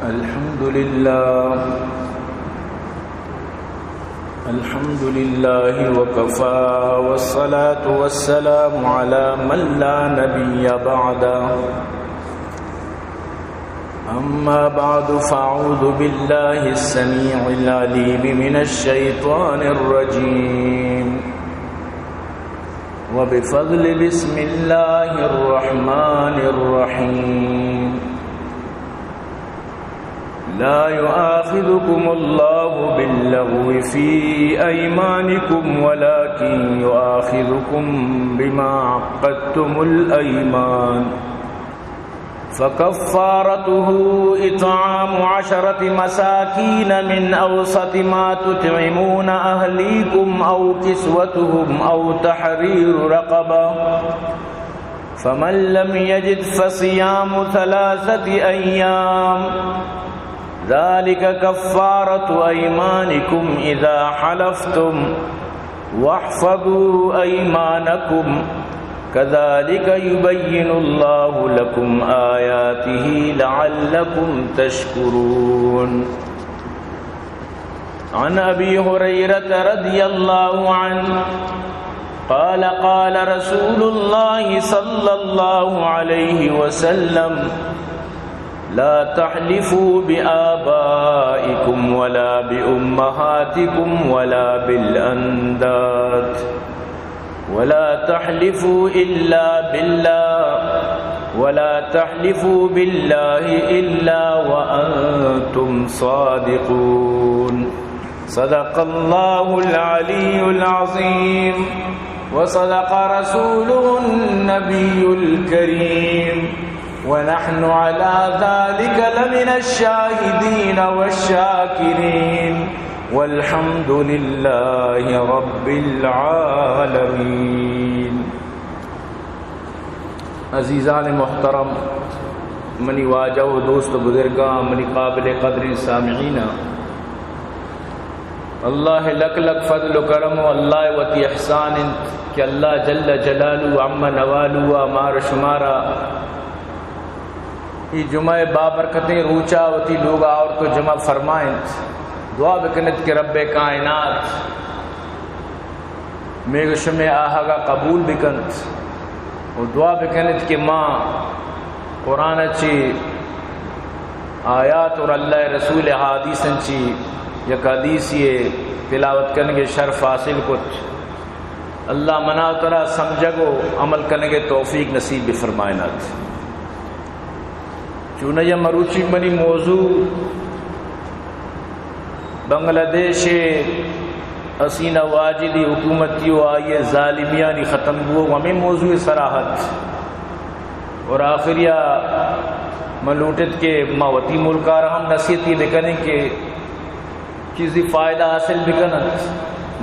الحمد لله. الحمد لله وكفى، والصلاة والسلام على من لا نبي بعده. أما بعد، فأعوذ بالله السميع العليم من الشيطان الرجيم. وبفضل بسم الله الرحمن الرحيم. لا يؤاخذكم الله باللغو في أيمانكم ولكن يؤاخذكم بما عقدتم الأيمان. فكفارته إطعام عشرة مساكين من أوسط ما تطعمون أهليكم أو كسوتهم أو تحرير رقبة، فمن لم يجد فصيام ثلاثة أيام، ذلك كفارة أيمانكم إذا حلفتم، واحفظوا أيمانكم، كذلك يبين الله لكم آياته لعلكم تشكرون. عن أبي هريرة رضي الله عنه قال: قال رسول الله صلى الله عليه وسلم: لا تحلفوا بآبائكم ولا بأمهاتكم ولا بالأنداد، ولا تحلفوا إلا بالله، ولا تحلفوا بالله إلا وأنتم صادقون. صدق الله العلي العظيم، وصدق رسوله النبي الكريم، ونحن على ذلك لمن الشاهدين والشاكرين، والحمد لله رب العالمين. عزیزان محترم، منی واجہ و دوست و بزرگاں، منی قابل قدریں سامعیناں، اللہ ءِ لک لک فضل و کرم و اللہ ءِ وتی احسان انت کہ اللہ جل جلالہ و عم نوالہ ءَ مار شمارا اے جمعہ ءِ بابرکتیں روچا وتی لوگا آورت و جمع فرمائنت۔ دعا بکنت کہ رب کائنات مئے گو شمئے آہگا قبول بکنت و دعا بکنت کہ ما قرآن چی آیات اور اللہ رسول حدیث چی یک حدیثی تلاوت کنگے شرف حاصل کت۔ اللہ منا و ترا سمجھگ و عمل کنگے توفیق نصیب بفرمائنات۔ چونایا مروچی منی موضوع بنگلہ دیش ءِ حسینہ واجدی حکومتی و آئی ءِ ظالمیانی ختم بوگ و ہمیں موضوع سرا ات۔ اور آخریا من لوٹت کہ ما وتی ملکارا ہم نصیحتی بکنیں کہ چیزی فائدہ حاصل بکنت۔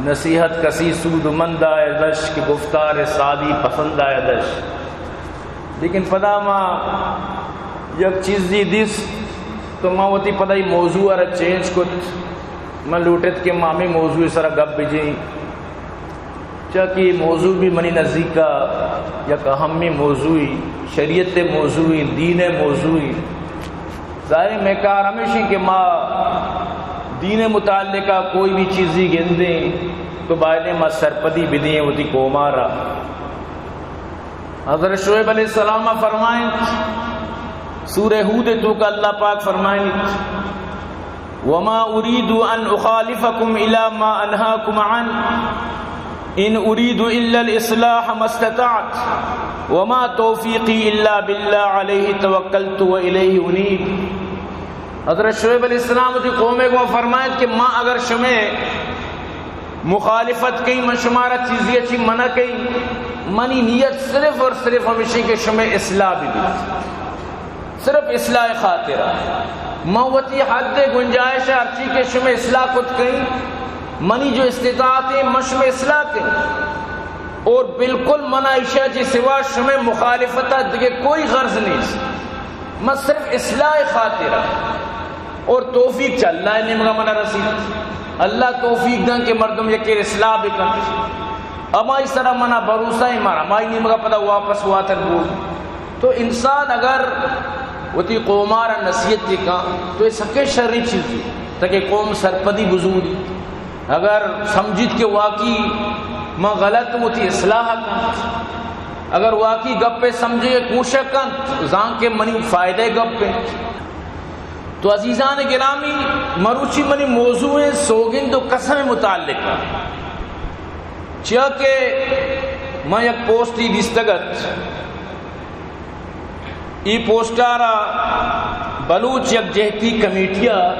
نصیحت کسی سود مند آیدش کہ گفتار سادی پسند آیدش۔ لیکن پدا ما یک چیزی دیست تو ما وتی پدا ای موضوع را چینج کت۔ من لوٹت کہ ما ہمیں موضوع سرا گپ بجیں۔ چیا کہ اے موضوع بھی منی نزیکا یک اہمیں موضوعی، شریعت موضوعی، دین موضوعی۔ ظاہر ہے مئے کار ہمیشی کہ ما دین متعلقہ کوئی بھی چیزی گندیں تو بایدیں ما سرپدی بدیں وتی قومارا۔ حضرت شعیب علیہ السلام فرمائیں، سورہ ہود توکا اللہ پاک فرمائیں، وما أريد أن أخالفكم إلى ما أنهاكم عنه، إن أريد إلا الإصلاح ما استطعت، وما توفيقي إلا بالله، عليه توكلت وإليه أنيب۔ حضرت شعیب علیہ السلام وتی قوم کو فرمائیں کہ ما اگر شمے مخالفت کہیں، من شمارا چیزی چی منع کہیں، منی نیت صرف اور صرف ہمیشی کہ شمے اصلاح بھی بیت۔ صرف اصلاح خاطر۔ من وتی حد گنجائش ہرچی کہ شمے اصلاح کت کہیں، منی جو استطاعت ہے، من شمے اصلاح کہیں۔ اور بالکل منا ایشا چی سوا شمے مخالفت دگہ کوئی غرض نیست۔ من صرف اصلاح خاطر۔ اور توفیق چہ اللہ نیمگا منا رسید۔ اللہ توفیق دن کہ مردم یکے اصلاح بکن۔ ہمائی سرا منا بھروسہ ہے، مارا ہمائی نیمگا پدا واپس واتر بود۔ تو انسان اگر وتی قوم ءَ را نصیحت کن، تو اے سکیں شریں چیزے، تاکہ قوم سرپدی بزوری۔ اگر سمجھیت کہ واقعی من غلط، وتی اصلاح کنت۔ اگر واقعی گپے سمجھے کوشش کنت، زان کہ منی فائدہ گپ انت۔ تو عزیزان گرامی، مروچی منی موضوع سوگند و قسم متعلق، چیا کہ من یک پوسٹی دیستگ ات، ای پوسٹارا بلوچ یکجہتی کمیٹی ءَ،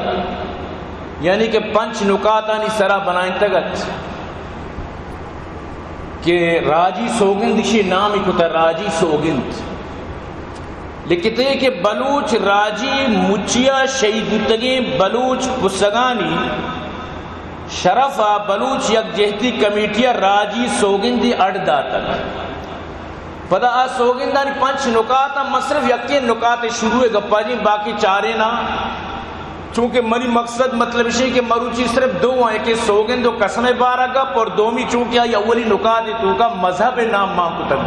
یعنی کہ پنچ نکاتانی سرا بنائینتگ ات کہ راجی سوگند، ایشی نام کتا راجی سوگند، لکھتے کہ بلوچ راجی مچیا شہید بوتگیں بلوچ پسگانی شرف ءَ بلوچ یکجہتی کمیٹی ءَ راجی سوگندی اڈ داتگ۔ پدا آ سوگندانی پنچ نکات ءَ من صرف یکیں نکات شروع ءِ گپا جیں، باقی چاریں نا، چونکہ منی مقصد مطلب اشیں کہ مروچی صرف دو ہیں، یکے سوگند و قسم ءِ بارہ گپ اور دومی چونکہ آئی اولی نکات ءِ توکا مذہب ءِ نام مان کتگ،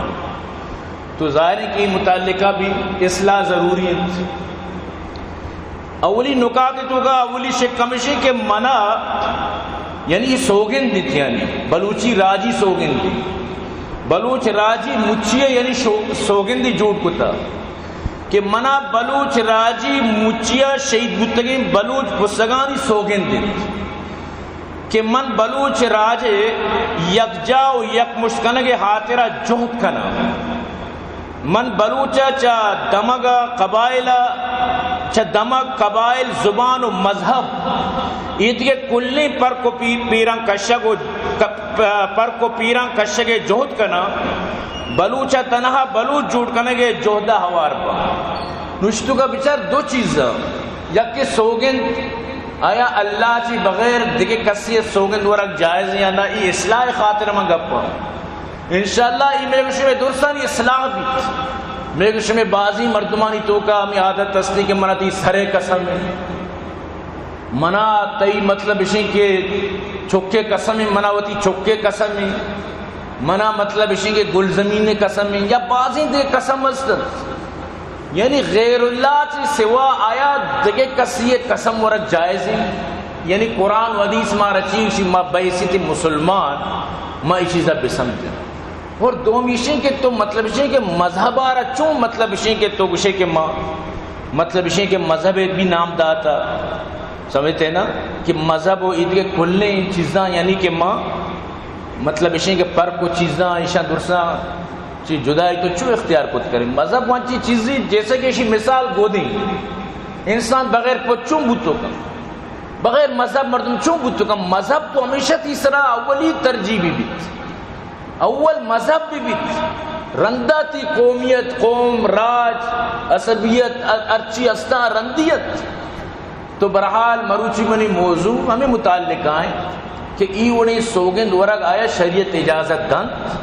تو ظاہر ہے کہ اے متعلقہ بھی اصلاح ضروری انت۔ اولی نکات ءِ توکا اولی شک ہمیشی کہ منا، یعنی سوگند دیت، یعنی بلوچی راجی سوگند دیت۔ بلوچ راجی مچی ءَ یعنی شو-، سوگندی جوڑ کتا کہ منا بلوچ راجی مچی ءَ شہید بوتگیں بلوچ پسگانی سوگند دیت کہ من بلوچ راج ءِ یکجا و یکمشت کنگ ءِ ہاترا جہد کناں۔ من بلوچ ءَ چہ دمگ ءَ قبائل ءَ، چہ دمگ، قبائل، زبان و مذہب، اے دگہ کلیں پرک و پی-، پیراں کشگ و ک-، پ-، پرک و پیراں کشگ ءِ جہد کناں۔ بلوچ ءَ تنہا بلوچ جوڑ کنگ ءِ جہد ءَ ہوار باں۔ نشتگ ءَ بچار دو چیز، یکے سوگند، آیا اللہ چی بغیر دگہ کسی ءَ سوگند ورگ جائز یا نہ؟ ای اصلاح خاطر من گپ انشاءاللہ ای مئے گو شمئے درستانی اصلاح بیت۔ مئے گو شمئے بازیں مردمانی توکا ہمے عادت ہستی کہ منا تئی سرے قسم ہے، منا تئی مطلب اشیں کہ چکے قسم ہے، منا وتی چکے قسم ہے، منا مطلب اشیں کہ گلزمین قسم ہے، یا بازیں دے قسم ہست۔ یعنی غیر اللہ چی سوا آیا دگہ کسی قسم ورگ جائز ہے؟ یعنی قرآن و حدیث مارا چی گوشی، ما بحیثیت مسلمان ما ای چیزا بسمجھیں۔ اور دومی اشیں کہ تو مطلب اشیں کہ مذہب آرا چون مطلب اشیں کہ تو گوشے کہ ما مطلب اشیں کہ مذہب بھی نام داتا، سمجھتے نا، کہ مذہب و عید کے کلیں چیزاں یعنی کہ ما مطلب اشیں کہ پرک و چیزاں ایشاں درساں چی جدائی تو چو اختیار کت کریں؟ مذہب وانچی چیزی جیسے کہ اشی مثال گودیں، انسان بغیر پچوں بوتو کن، بغیر مذہب مردم چون بوتو کن؟ مذہب تو ہمیشہ تیسرا اولی ترجیح بھی بیت۔ اول مذہب بہ بیت، رندا تی قومیت، قوم، راج، عصبیت، ار-، ہرچی استاں رندیت۔ تو بہرحال مروچی منی موضوع ہمیں متعلق آئیں کہ ای وڑیں سوگند ورگ آیا شریعت اجازت دنت،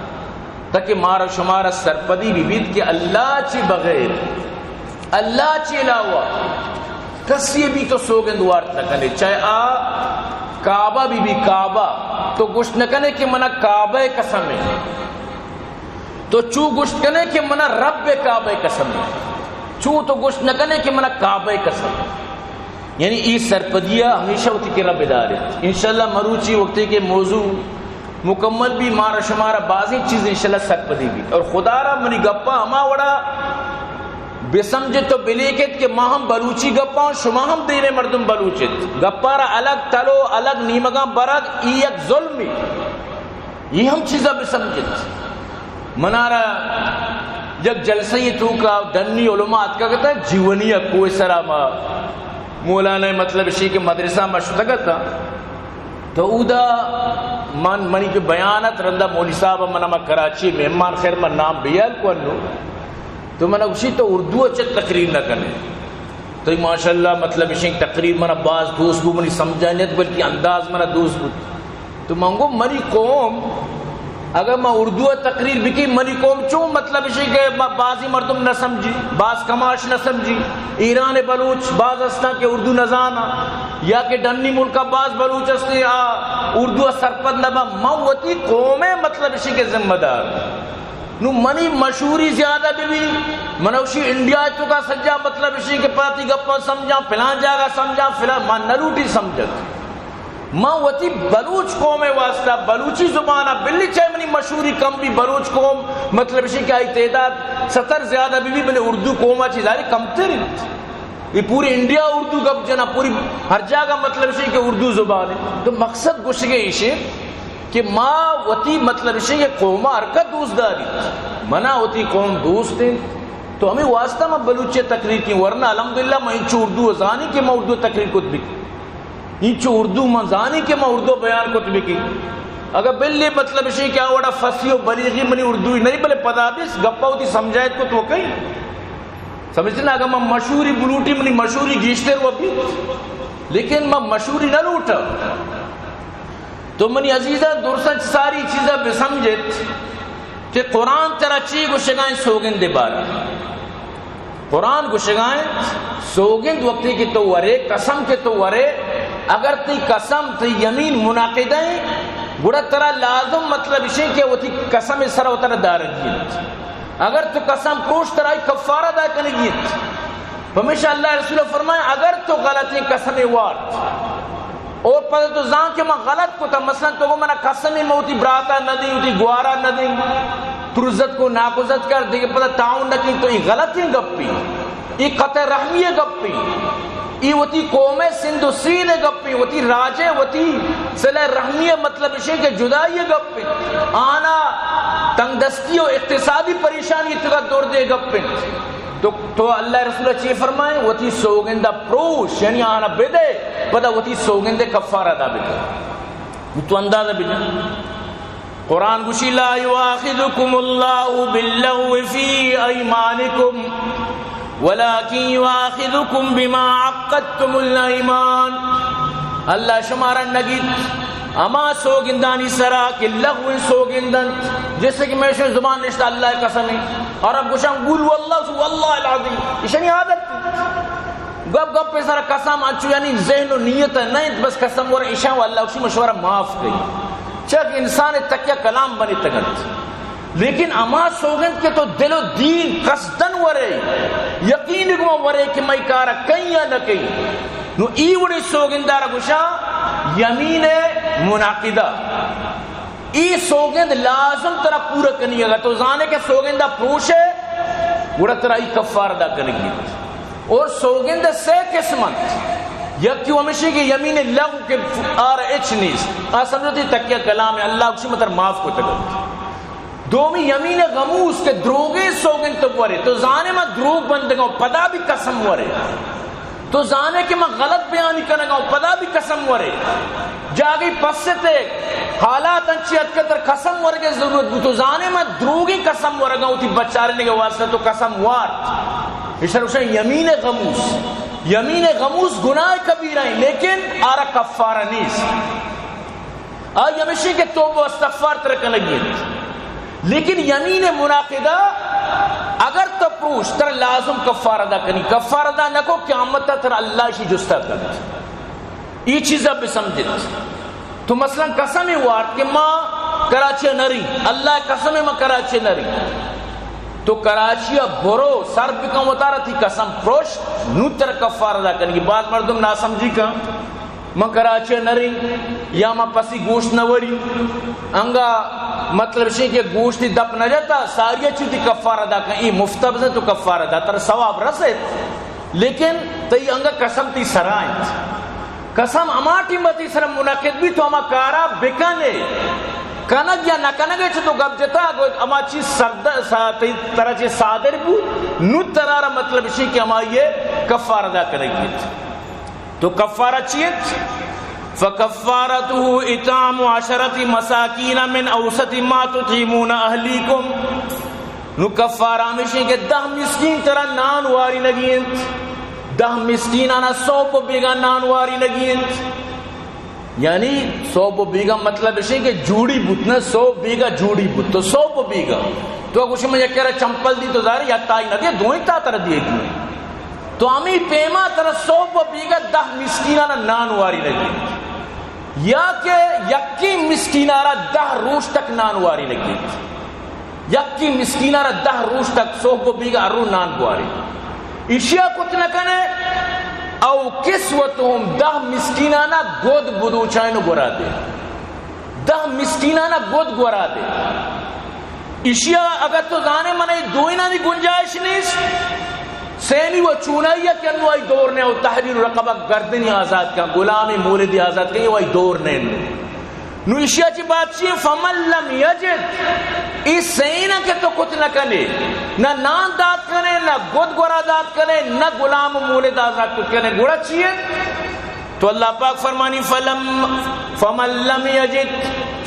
تاکہ مارا شمارا سرپدی بہ بیت کہ اللہ چی بغیر، اللہ چی علاوہ کسی بھی تو سوگند وارت نہ کنے، چاہے آ کعبہ بہ بی، کعبہ، تو گوشت نہ کنے کہ منا کعبہ قسم ہے، تو چو گوشت کنے کہ منا رب کعبہ قسم ہے، چو تو گوشت نہ کنے کہ منا کعبہ قسم ہے۔ یعنی ای سرپدیا ہمیشہ وتی کرا بدارت۔ انشاءاللہ مروچی وقتی کہ موضوع مکمل بی، مارا شمارا بازیں چیز انشاءاللہ سرپدی بی۔ اور خدا را منی گپا ہما وڑا بسمجھت و بلیکت کہ ما ہم بلوچی گپاں، شما ہم دینے مردم بلوچت۔ گپا را الگ تلو، الگ نیمگاں برگ، ای یک ظلمی۔ ای ہم چیزا بسمجھت۔ منارا یک جلسہ ای توکا ڈنی علماء اتکا کتا جیونی کوہ سرا ما مولانا مطلب اشی کہ مدرسہ ما شتگتا۔ تو اودا من، منی جو بیان ات، رندا مولوی صاحب من، ما کراچی مہمان، خیر من نام بیال کو انو، تو من گوشی تو اردو چہ تقریر نہ کنے۔ تو ماشاءاللہ مطلب اشیں تقریر منا باز دوست بو، منی سمجھانیت بلکہ انداز منا دوست بو۔ تو من گو منی قوم اگر ما اردو تقریر بکی، منی قوم چون مطلب اشیں کہ ما بازی مردم نہ سمجھی، باز کماش نہ سمجھی، ایران بلوچ باز ہستاں کہ اردو نہ زاناں، یا کہ ڈنی ملکا باز بلوچ ہستیں آ اردو سرپد نہ باں۔ من وتی قوم مطلب اشیں کہ ذمہ دار، نوں منی مشہوری زیادہ بہ بی، من اوشی انڈیا ءِ توکا سجا، مطلب اشی کہ پاتی گپا سمجھاں، پلان جاگہ سمجھاں، فلان، من نہ لوٹی سمجھت۔ من وتی بلوچ قوم ءِ واسطہ، بلوچی زبان ءَ بلے چاہے منی مشہوری کم بی، بلوچ قوم، مطلب اشی کہ آئی تعداد ستر زیادہ بہ بی، بلے اردو قوم ءَ چہ ظاہر کمتر انت۔ اے پوری انڈیا اردو گپ جنا، پوری ہر جاگہ، مطلب اشی کہ اردو زبان ہے۔ تو مقصد گوشگے ایشے کہ ما وتی، مطلب اشی کہ قوم ءَ ہر کا دوست داری، منا وتی قوم دوست ہیں۔ تو ہمیں واسطہ ما بلوچی تقریر کی، ورنہ الحمدللہ ما انچو اردو زانی کہ ما اردو تقریر کت بی، انچو اردو ما زانی کہ ما اردو بیان کت بی کی۔ اگر بلے، مطلب اشی کہ آ وڑا فصیح و بلیغی منی اردو نہیں، بلے پدا بیس گپا وتی سمجھائے کو تو کہیں سمجھتے نا، اگر من مشہوری بلوٹی، منی مشہوری گیشتر و بی، لیکن من مشہوری نہ لوٹا۔ تو منی عزیزاں، درساں چہ ساری چیزاں بہ سمجھت کہ قرآن ترا چی گوشگائیں سوگند بارا۔ قرآن گوشگائیں سوگند وقتی کہ تو ورے، قسم کہ تو ورے، اگر تی قسم، تی یمین منعقدہ ہیں، گڑا ترا لازم، مطلب اشیں کہ وتی قسم سر وترا دارگی انت۔ اگر تو قسم پروش، ترائی کفارہ ادا کنگی انت۔ پمیشا اللہ رسول فرمائے، اگر تو غلطیں قسم وارت اور پدا تو زان کہ من غلط کتا، مثلاً تو گو منا قسم موتی براتا ندیں، وتی گوارا ندیں، ترزت کو ناکوزت کر، دیگه پدا تعاون نکی، تو ای غلطیں گپی، ای قطع رحمی گپی، ای وتی قوم سند و سیل گپی، وتی راجے، وتی صلہ رحمی، مطلب اشیں کہ جدائی گپی، آنا تنگ دستی و اقتصادی پریشانی تگا دور دے گپی۔ تو، تو اللہ رسول چی فرمائے؟ وتی سوگندہ پروش، یعنی آنا بدے، پدا وتی سوگندے کفارہ ادا بکن۔ تو اندازہ بجن۔ قرآن گوشی، لا یؤاخذکم اللہ باللغو فی ایمانکم ولکن یؤاخذکم بما عقدتم الایمان۔ اللہ شمارا نگیت ہما سوگندانی سرا کہ لغو سوگندن، جیسے کہ میں شو زبان نشتا اللہ قسم ہے، اور اب گوشاں قول واللہ، واللہ العظیم، اشانی عادت۔ گپ گپ سر قسم انچو یعنی ذہن و نیت نہ انت، بس قسم ور ایشاں و اللہ اشی مشورہ معاف کئی۔ چک انسان تکیہ کلام بنی تگنت۔ لیکن ہما سوگند کہ تو دل و دین قصدن ورے، یقین گما ورے کہ مئی کارا کئی یا نہ کئی، نو ای وڑی سوگندار گوشا یمین منعقدہ۔ ای سوگند لازم ترا پورا کنی، اگر تو زانے کہ سوگندہ پروشے، گڑا ترا ای کفار ادا کنگی۔ اور سوگند سے قسم انت۔ یکی ہمیشی کہ یمین لغو کہ آر اچ نیست۔ آ سمجھتی تکیہ کلام ہے، اللہ اکشی متر معاف کو تگو۔ دومی یمین غموس کہ دروگے سوگند تو ورے۔ تو زانے ما دروگ بندگا، پدا بھی قسم ورے۔ تو زانے کہ من غلط بیانی کنگا ہوں، پدا بھی قسم ورے۔ جاگہی پستے حالات انچی اتکتر قسم ورگے ضرورت بو۔ تو زانے من دروگی قسم ورگا ہوں، تی بچارنے کے واسطہ تو قسم وارت۔ اشر گوشن یمین غموس۔ یمین غموس گناہ کبیرہ ہیں، لیکن آرا کفارہ نیست۔ آئی ہمیشی کہ توبہ و استغفار تر کنگی انت۔ لیکن یمین منعقدہ اگر تو پروش، تر لازم کفار ادا کنی۔ کفار ادا نکو، قیامت تر اللہ شی جستا کنت۔ ای چیزا بسمجھت۔ تو مثلاً قسم وارت کہ ما کراچی نری، اللہ قسم ما کراچی نری۔ تو کراچی برو، سر بکن وتارا، تی قسم پروش، نو تر کفار ادا کنی۔ بعض مردم ناسمجھی کن۔ من کراچی نری یا من پسی گوشت نہ وری، انگا مطلب شی کہ گوشتی دپ نہ جتا، ساری چی تی کفار ادا کن، ای مفت بزن تو کفار ادا، تر ثواب رسیت، لیکن تئی انگا قسم تی سرا انت۔ قسم ہما ٹیم تی سر منعقد بی تو ہما کارا بکنے، کنگ یا نہ کنگ چ تو گپ جتا، گو ہما چیز سرد، سا-، تئی ترا چی صادر بو، نو ترارا مطلب شی کہ ہما یہ کفار ادا کنگی انت۔ تو کفارہ چی انت؟ فکفارتہ اطعام عشرۃ مساکین من اوسط ما تطعمون اہلیکم۔ نو کفارہ ہمیش انت کہ دہ مسکین ترا نان وارینگی انت، دہ مسکینانا سوب و بیگا نان وارینگی انت۔ یعنی سوب و بیگا مطلب اش انت کہ جوڑی بوت، نہ سوب بیگا جوڑی بوت، تو سوب و بیگا تو گوشی من یکے را چمپل دی تو ظاہر یا تائی نہ دے، دوئیں تا ترا دیے گی۔ تو ہمیں پیما ترا سوب و بیگا دہ مسکینانا نان وارینگی، یا کہ یکی مسکینارا دہ روچ تک نان وارینگی۔ یکی مسکینا را دہ روچ تک سہب و بیگا ہر رو نان بواری۔ ایشیا کت نہ کنے، او کسوتہم، دہ مسکینانا گد بدوچائن و گورا دے۔ دہ مسکینانا گد گورا دے۔ ایشیا اگر تو زانے من اے دوئینانی گنجائش نیست، سیمی و چونائی کہ انو آئی دور نے او تحریر رقبہ گردنی آزاد کا، غلام مولدی آزاد کا، او آئی دور نے۔ نو ایشیا چی بات چی، فمن لم یجد، ای سینا کہ تو کت نہ کنے، نہ نان دات کنے، نہ گد گورا دات کنے، نہ غلام مولد آزاد کت کنے، گڑا چی ہے؟ تو اللہ پاک فرمانی، فلم، فمن لم یجد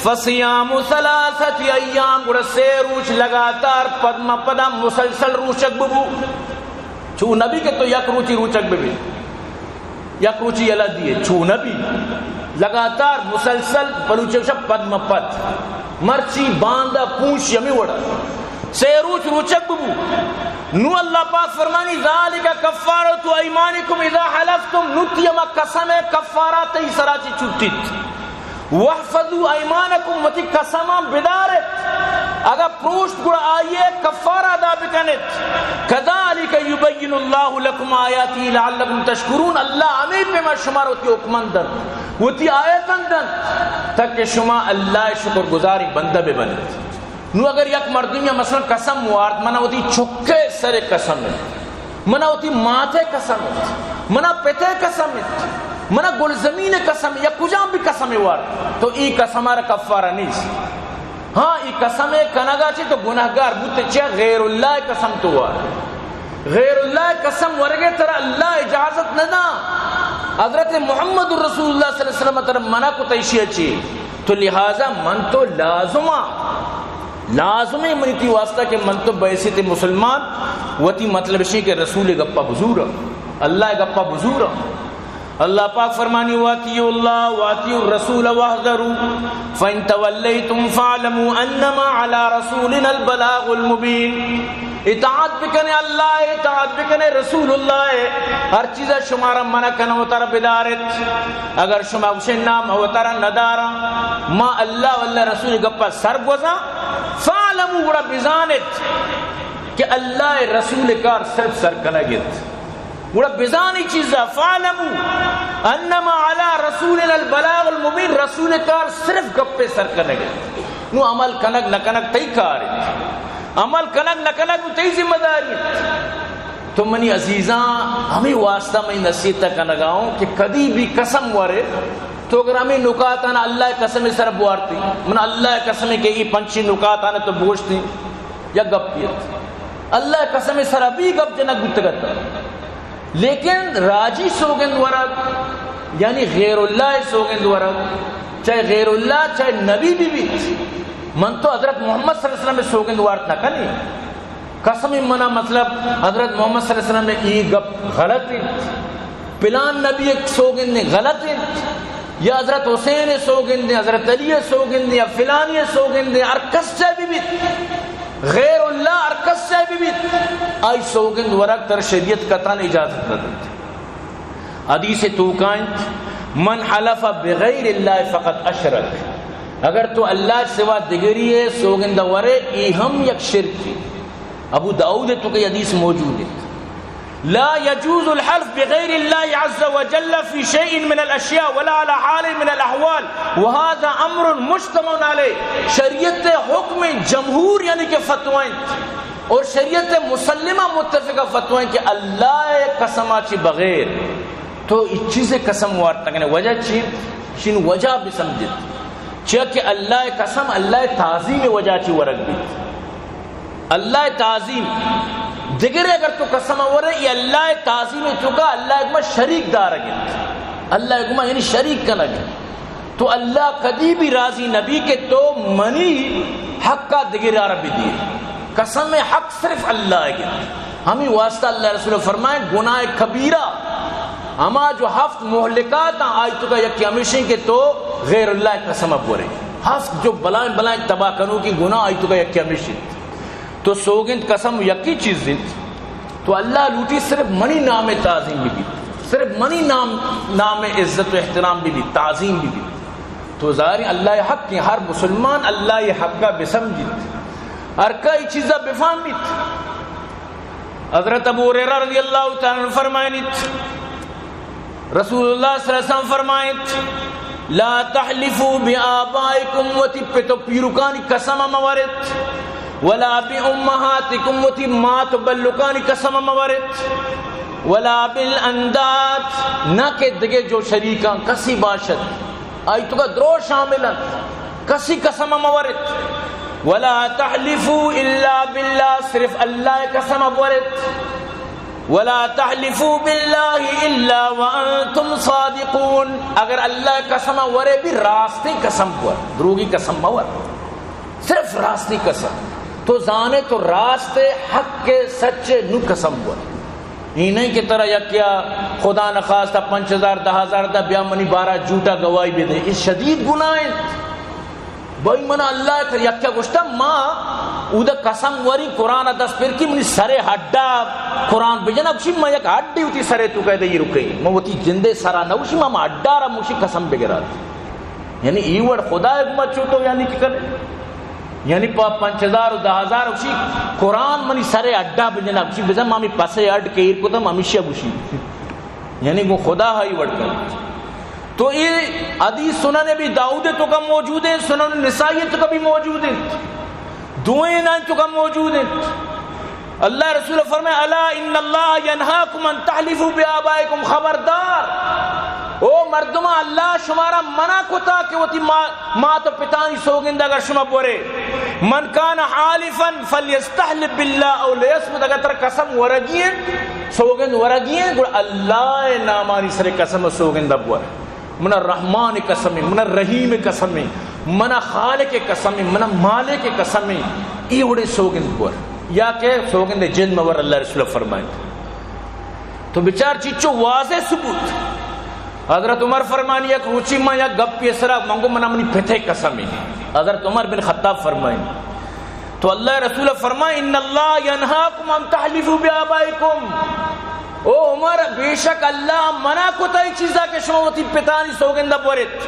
فصیام ثلاثة ایام، گڑا سے روچ لگاتار پد ما پدا مسلسل روچگ ببو۔ چو نبی کہ تو یک روچی روچگ ببی، یک روچی یلہ دیے، چو نبی، لگاتار مسلسل بلوچی شب پد ما پد، مرچی باندا پونش ہمیں وڑا۔ سے روچ روچگ ببو۔ نو اللہ پاک فرمانی، ذالک کفارۃ ایمانکم اذا حلفتم، نو تی ہما قسم کفارات ای سرا چی چھٹیت۔ واحفظوا ایمانکم، وتی قسمان بدارت، اگا پروشت گڑا آئیے کفارہ ادا بکنت۔ کذالک یبین اللہ لکم آیاتہ لعلکم تشکرون، اللہ ہمیں پیما شمار وتی حکمان دنت، وتی آیتان دنت، تاکہ شما اللہ شکر گزاری بندہ ببنت۔ نو اگر یک مردمی مثلاً قسم وارت، منا وتی چکے سر قسم انت، منا وتی ماتے قسم انت، منا پتے قسم انت، منا گلزمین قسم، یا کجام بھی قسم وارت، تو ای قسم را کفارہ نیست۔ ہاں، ای قسم کنگا چی تو گناہگار بوتے، چیا غیر اللہ قسم تو وارت۔ غیر اللہ قسم ورگے ترا اللہ اجازت نہ دا۔ حضرت محمد رسول اللہ صلی اللہ علیہ وسلم ترا منع کو تیشی چی۔ تو لہذا من تو لازما، لازمی منی تی واسطہ کہ من تو بحیثیت مسلمان وتی مطلب شی کہ رسول گپا بزورا، اللہ گپا بزورا۔ اللہ پاک فرمانی، واطیعوا اللہ واطیعوا الرسول واحذروا فان تولیتم فاعلموا انما علی رسولنا البلاغ المبین۔ اطاعت بکنے اللہ، اطاعت بکنے رسول اللہ، ہر چیزا شمارا منع کنو تر بدارت۔ اگر شما گوشے نا ما وتارا نداراں، ما اللہ و اللہ رسول گپا سر گوزاں، فاعلموا، گڑا بزانت کہ اللہ رسول کار صرف سر کنگت۔ گڑا بزانی چیزا، فاعلموا انما علی رسولنا البلاغ المبین، رسول کار صرف گپے سر کنگت۔ نو عمل کنگ نہ کنگ تئی کار انت۔ عمل کنگ نہ کنگ نو تئی ذمہ داری انت۔ تو منی عزیزاں، ہمیں واسطہ میں نصیحت کنگا ہوں کہ کدی بھی قسم ورے تو اگر ہمیں نکاتانا اللہ قسم سر بوارتی، من اللہ قسم کہ ای پنچی نکاتانا تو بوشتی، یا گپ پیت۔ اللہ قسم سر ابھی گپ جنگ بوتگتا۔ لیکن راجی سوگند ورگ، یعنی غیر اللہ سوگند ورگ، چاہے غیر اللہ، چاہے نبی بھی بیت، من تو حضرت محمد صلی اللہ علیہ وسلم سوگند وارت نہ کنی۔ قسم منا مطلب حضرت محمد صلی اللہ علیہ وسلم ای گپ غلط انت، پلان نبی سوگند غلط انت، یا حضرت حسین سوگند، حضرت علی سوگند، یا فلانی سوگند، ہر کس چاہے بھی بیت، غیر اللہ ہر کس چاہے بھی بیت، آئی سوگند ورگ تر شریعت قطعاً اجازت نہ دنت۔ حدیث توکا انت، من حلف بغیر اللہ فقد اشرک، اگر تو اللہ سوا دگری سوگند ورے، ای ہم یک شرکی۔ ابو داؤد توکا حدیث موجود انت۔ لا يجوز الحلف بغير الله عز وجل في شيء من الأشياء ولا على حال من الأحوال، وهذا أمر مجتمع عليه۔ شریعت حکم جمہور یعنی کہ فتویٰ انت اور شریعت مسلمہ متفقہ فتویٰ انت کہ اللہ قسم چی بغیر تو اچ چیز قسم وارت نہ کنے۔ وجہ چی؟ شین وجہ بسمجھت۔ چیا کہ اللہ قسم اللہ تعظیم وجہ چی ورگ بیت۔ اللہ تعظیم۔ دگرے اگر تو قسم ورے، یہ اللہ تعظیم توکا اللہ گما شریک دارگ انت۔ اللہ گما یعنی شریک کنگ انت۔ تو اللہ کدی بھی راضی نبی کہ تو منی حقا دگرے را بدیے۔ قسم حق صرف اللہ گے۔ ہمیں واسطہ اللہ رسول فرمائے، گناہ کبیرہ، ہما جو ہفت مہلکات ہیں، آئی توکا یکی ہمیشیں کہ تو غیر اللہ قسم بورے۔ ہفت جو بلائیں بلائیں تباہ کنوکی گناہ، آئی توکا یکی ہمیشیں۔ تو سوگند قسم یکی چیز انت۔ تو اللہ لوٹی صرف منی نام تعظیم بھی بیت، صرف منی نام، نام عزت و احترام بھی بیت، تعظیم بھی بیت۔ تو ظاہر اللہ حق ہیں، ہر مسلمان اللہ حق کا بسمجھت۔ ہر کئی چیزا بفہمیت۔ حضرت ابو ہریرہ رضی اللہ تعالی عنہ فرمائنیت، رسول اللہ صلی اللہ علیہ وسلم فرمائنیت، لا تحلفوا بآبائکم، وتی پت و پیرکانی قسم مورت، ولا بأمہاتکم، وتی مات و بلکانی قسم مورت، ولا بالانداد، نہ کہ دگہ جو شریکاں کسی باشد، آئی توکا درو شامل انت، کسی قسم مورت۔ ولا تحلفوا الا باللہ، صرف اللہ قسم مورت۔ ولا تحلفوا باللہ الا وانتم صادقون، اگر اللہ قسم ورے بھی راستی قسم ور، دروگی قسم مور، صرف راستی قسم۔ تو زانے تو راست حق کے سچے نو قسم ور۔ ای نہیں کہ ترا یکیا خدا نخواستہ پنچ ہزار، دہ ہزار دا، بیا منی بارا جھوٹا گواہی بدے، یہ شدید گناہ ہے۔ بھائی، من اللہ تر یکیا گوشتا، ما اودا قسم وری قرآن دست پر کی منی سرے ہڈا قرآن بجنا، گوشی ما یک ہڈی ہوتی سرے تو کہہ دے یہ رکے، ما وتی جندے سرا نہ گوشی، ما، ما ہڈا را موشی قسم بگرات۔ یعنی ای وڑ خدا ہے، ما چوٹو یعنی کہ کرے۔ یعنی پا پنچ ہزار و دہ ہزار گوشی، قرآن منی سرے اڈا بجنا، گوشی بزن ما ہمی پسے اڈ کہ ایر کتم ہمیشی گوشی۔ یعنی گو خدا ہائی وڑ کر۔ تو اے حدیث سنن ابی داؤد توکا موجود ہے، سنن نسائی توکا بھی موجود ہے۔ دوئیں نائن توکا موجود ہے۔ اللہ رسول فرمائے، الا ان اللہ ینہاکم ان تحلفوا بآبائکم، خبردار او مردماں، اللہ شمارا منع کتا کہ وتی ما-، مات و پتانی سوگند اگر شما بورے، من کان حالفا فلیستحلف باللہ او لیصمت، اگر ترا قسم ورگی انت، سوگند ورگی انت، گڑا اللہ نامانی سر قسم و سوگند بور۔ منا رحمان قسم، منا رحیم قسم، منا خالق قسم، منا مالک قسم، ای وڑے سوگند بور۔ یا کہ سوگند جند مور، اللہ رسول فرمائے۔ تو بچار چیچو واضح ثبوت۔ حضرت عمر فرمانی، یک روچی ما یک گپی سرا منگو، منا منی پتے قسم ہے۔ حضرت عمر بن خطاب فرمائیں، تو اللہ رسول فرمائیں، ان اللہ ینہاکم ان تحلفوا بآبائکم، او عمر، بے شک اللہ منع کتا ای چیزا کہ شما وتی پتانی سوگندہ بورت۔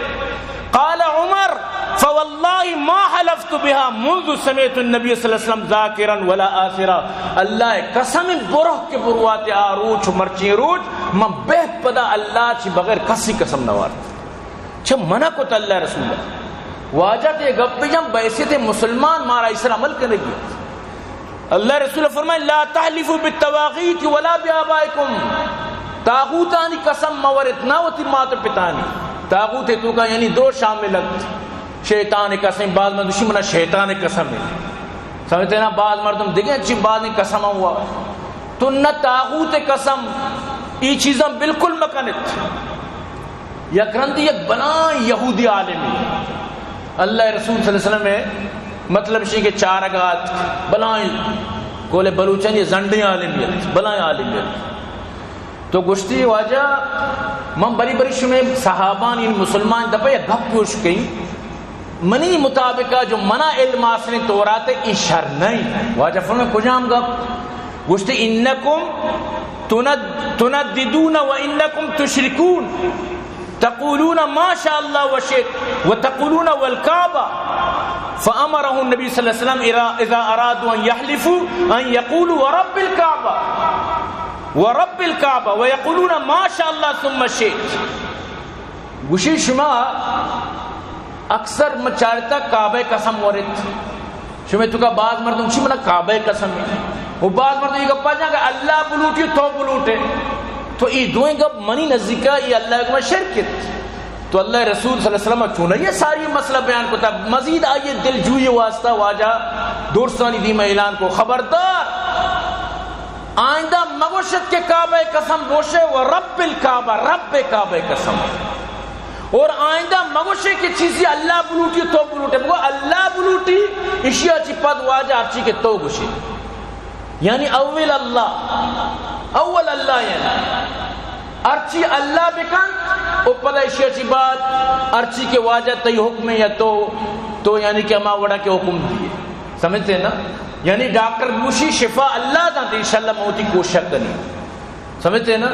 قال عمر، فواللہ ما حلفت بها منذ سمعت النبی صلی اللہ علیہ وسلم ذاکرا ولا آثرا۔ اللہ قسم، برہ کہ برواتے آ روچ و مرچیں روچ، من بہت پدا اللہ چی بغیر کسی قسم نہ وارت۔ چہ منع کت اللہ رسول۔ واجہ تے گپ بجن، بحیثیت مسلمان مارا اسر عمل کنگی۔ اللہ رسول فرمائے، لا تحلفوا بالطواغیت ولا بآبائکم۔ طاغوتانی قسم مورت، نہ وتی مات و پتانی۔ طاغوت توکا یعنی دو شامل انت۔ شیطان قسم، بعض مردم گوشی منا شیطان قسم ہے۔ سمجھتے نا، بعض مردم دیگه چی بعض قسم ہوا۔ تو نہ طاغوت قسم، ای چیزاں بالکل مکنت۔ یک رندی یک بلائیں یہودی عالمی، اللہ رسول صلی اللہ علیہ وسلم ہے، مطلب شی کہ چارگات بلائیں، کولے بلوچن یہ زنڈیں عالمی ہے، بلائیں عالمی ہے۔ تو گوشتی، واجہ، من بری بری شمے صحابان، یعنی مسلمان دپا یک گپ گوش کئی، منی مطابقہ جو منا علم آسریں تورات ای شر نہیں۔ واجہ فرمائے، کجام گپ؟ گوشتی، انکم تند-، تنددون و انکم تشرکون، تقولون ما شاء الله وشئت وتقولون والكعبة، فأمرهم النبي صلى الله عليه وسلم اذا، اذا ارادوا ان يحلفوا ان يقولوا ورب الكعبة، ورب الكعبة، ويقولون ما شاء الله ثم شئت۔ گوشی، شما اکثر من چارتا کعبہ قسم ورت۔ شما توکا بعض مردم چی منا کعبہ قسم ہے۔ و بعض مردم یہ گپا جان کہ اللہ بلوٹی تو بلوٹے۔ تو ای دوئیں گپ منی نزدیکا ای اللہ کو شرک ہے۔ تو اللہ رسول صلی اللہ علیہ وسلم چون یہ ساری مسئلہ بیان کو تھا، مزید آئیے دلجوئی واسطہ واجہ درستانی دیم اعلان کو، خبردار! آئندہ مگوشت کہ کعبہ قسم، گوشے و رب الکعبہ، رب کعبہ قسم۔ اور آئندہ مگوشے کہ چیزی اللہ بلوٹی تو بلوٹے، بگو اللہ بلوٹی، اشیا چی پد واجہ ہرچی کہ تو گوشے۔ یعنی اول اللہ، اول اللہ یعنی ہرچی اللہ بکن، او پدا اشیا چی بعد ہرچی کہ واجہ تئی حکم ہے یا تو، تو یعنی کہ ہما وڑا کے حکم دیے۔ سمجھتے ہیں نا؟ یعنی ڈاکٹر گوشی شفا اللہ دانت، انشاءاللہ من وتی کوشش کنی۔ سمجھتے ہیں نا؟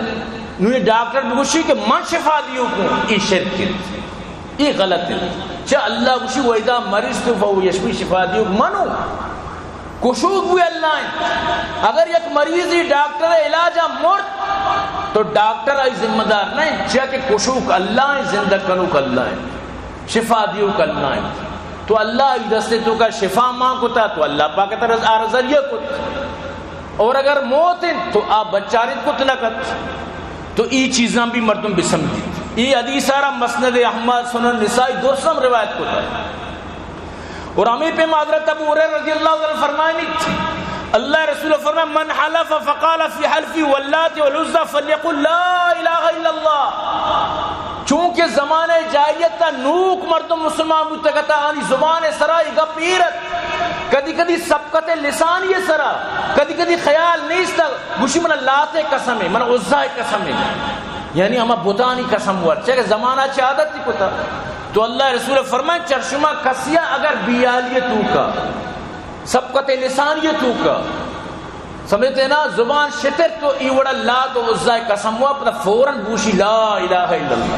نو یہ ڈاکٹر بگوشی کہ من شفا دیو کو، یہ شرک ہے، یہ غلط ہے۔ چہ اللہ گوشی، و اذا مرضت فهو یشفین، شفا دیو منو۔ کشوک بھی اللہ انت۔ اگر یک مریضی ڈاکٹر علاج ءَ مرت تو ڈاکٹر آئی ذمہ دار نہ انت، چیا کہ کشوک اللہ انت، زندگ کنوک اللہ انت، شفا دیوک اللہ انت۔ تو اللہ آئی دست ءِ توکا شفا مان کتا تو اللہ پاک ءَ ترا آ ذریعہ کت۔ اور اگر موت انت تو آ بچارت کت نہ کت۔ تو ای چیزاں بھی مردم بسمجیت۔ ای حدیث ءَ را مسند احمد، سنن نسائی درسم روایت کتا۔ اور ہمیں پہ حضرت ابو ہریرہ رضی اللہ عنہ فرمائنیت، اللہ رسول فرمائے، من حلف فقال في حلفه واللات والعزى فليقل لا اله الا الله۔ چونکہ زمانہ جاہلیت ءَ نوک مردم مسلمان بوتگ ات، آنی زبان ءِ سرا اے گپ ایر ات، کدی کدی سبقت لسانی ءِ سرا، کدی کدی خیال نیست، گوشی من لات ءِ قسم ءَ، من عزیٰ ءِ قسم ءَ، یعنی ہما بتانی قسم ور، چہ زمانہ چہ عادت کتا۔ تو اللہ رسول فرمائے، چر شما کسیا اگر بیالی توکا، سبقت لسانی توکا، سمجھتے نا، زبان شتر تو ای وڑا لات و عزیٰ ءِ قسم وا، پدا فوراً گوشی لا الہ الا اللہ۔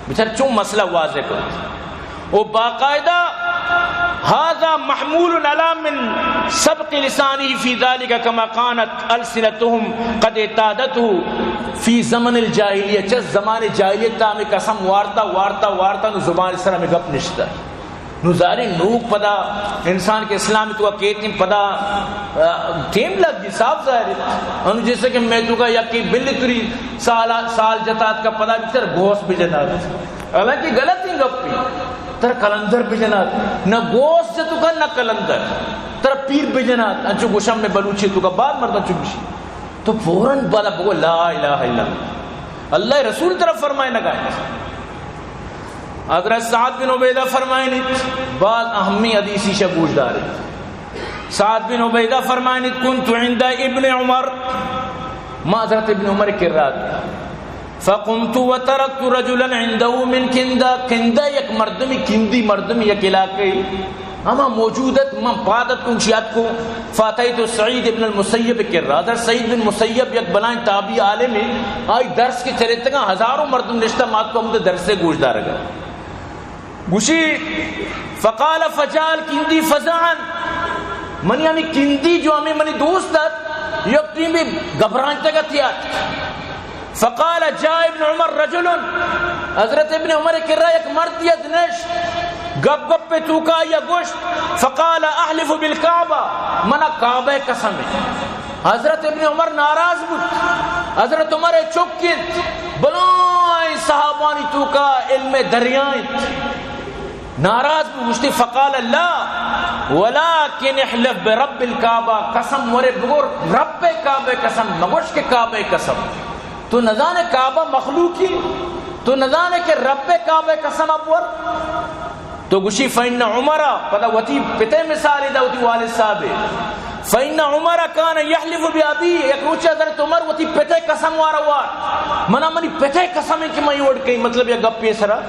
بچار چون مسئلہ واضح کرو۔ او باقاعدہ هذا محمول على من سبق لسانه في ذلك كما كانت ألسنتهم قد اعتادته في زمن الجاهلية۔ چہ زمان جاہلیت ءَ ہمیں قسم وارتا، وارتا، وارتا، نو زبان سر ہمیں گپ نشتا۔ نو ظاہر انت نوک پدا انسان کہ اسلام ءِ توکا کیت انت پدا، آ، ٹیم لگ گی، صاف ظاہر انت۔ انو جیسے کہ میں توکا یکی بل تری سال، سال جتات کا پدا بچار گوس بجنات۔ حالانکہ غلطیں گپے۔ ترا قلندر بجنات۔ نہ گوس جتوکا نہ قلندر۔ ترا پیر بجنات۔ انچو گوشم میں بلوچی توکا بعد مردم چو گوشی۔ تو فوراً بالا بگو لا الہ الا اللہ۔ اللہ رسول طرف فرمائے نہ گائے۔ حضرت سعد بن عبیدہ فرمائنیت، باز اہمی حدیثی شہ گوش دارے۔ سعد بن عبیدہ فرمائنیت، كنت عند ابن عمر، ما حضرت ابن عمر کرا ات۔ فقمت وتركت رجلا عنده من كندة، کندہ یک مردمی، کندی مردمی یک علاقے ہما موجود ات، من پاد اتکوں، گوشی اتکوں، فاتیت سعید ابن المسیب کرا۔ حضرت سعید بن مسیب یک بلائیں تابعی عالمے، آئی درس کہ چریتگاں، ہزاروں مردم نشتہ، ما اتکوں ہمود درس گوش دارگا۔ گوشی، فقال فجاء الكندي فزعا، منی ہمیں کندی جو ہمیں منی دوست ات، یک ٹیمے گھبرائینتگ ات۔ فقال جاء ابن عمر رجل، حضرت ابن عمر کرا یک مردی ات نشت، گپ گپ پہ توکا یا گوشت، فقال احلف بالکعبہ، منا کعبہ قسم ہے۔ حضرت ابن عمر ناراض بوت، حضرت عمر چک انت، بلائیں صحابانی توکا علم دریا انت۔ ناراض بو، گوشتی، فقال لا ولكن احلف برب الكعبة، قسم ورے بگور رب کعبہ قسم، مگوش کہ کعبہ قسم۔ تو نزانے کعبہ مخلوقی، تو نزانے کہ رب کعبہ قسم ابور۔ تو گوشی، فإن عمر، پدا وتی پتے مثال دا وتی والد صاحب۔ فإن عمر كان يحلف بأبيه، یک روچے حضرت عمر وتی پتے قسم وارا وار۔ منا منی پتے قسم ہے کہ میں وڑ کئی، مطلب یا گپ یہ سرا۔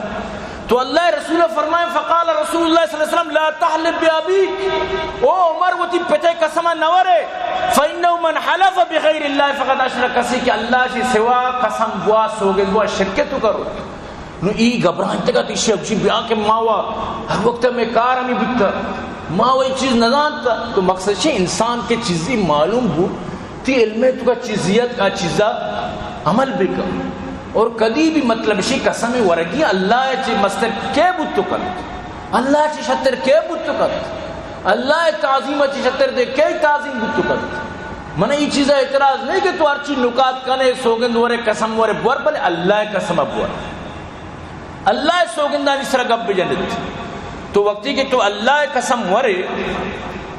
تو اللہ رسول فرمائے، فقال رسول اللہ صلی اللہ علیہ وسلم، لا تحلف بأبيك، او عمر وتی پتے قسم نہ ورے، فإنه من حلف بغير الله فقد أشرك، کسی کہ اللہ سے سوا قسم بوا، سوگند بوا، شرک تو کرو۔ نو ای گھبرائینتگ ات، ایشی ء گوشی، بیا کہ ما وا ہر وقت مئے کار ہمے بوتہ، ما وا اے چیز نہ زانتہ۔ تو مقصد چہ انسان کہ چیزی معلوم بو، تی علم ء توکا چیزی ات، آ چیزا عمل بکن۔ اور کدی بھی مطلب اشی قسم ورگی اللہ ء چہ مستر کے بوت کنت؟ اللہ ء چہ شتر کے بوت کنت؟ اللہ ء تعظیم ء چہ شتر دے کے تعظیم بوت کنت؟ من ای چیزا اعتراض نہیں کہ تو ہرچی نکات کنے، سوگند ورے، قسم ورے، بور، بلے اللہ ء قسم بور۔ اللہ ء سوگندانی سرا گپ بجنت۔ تو وقتی کہ تو اللہ ء قسم ورے،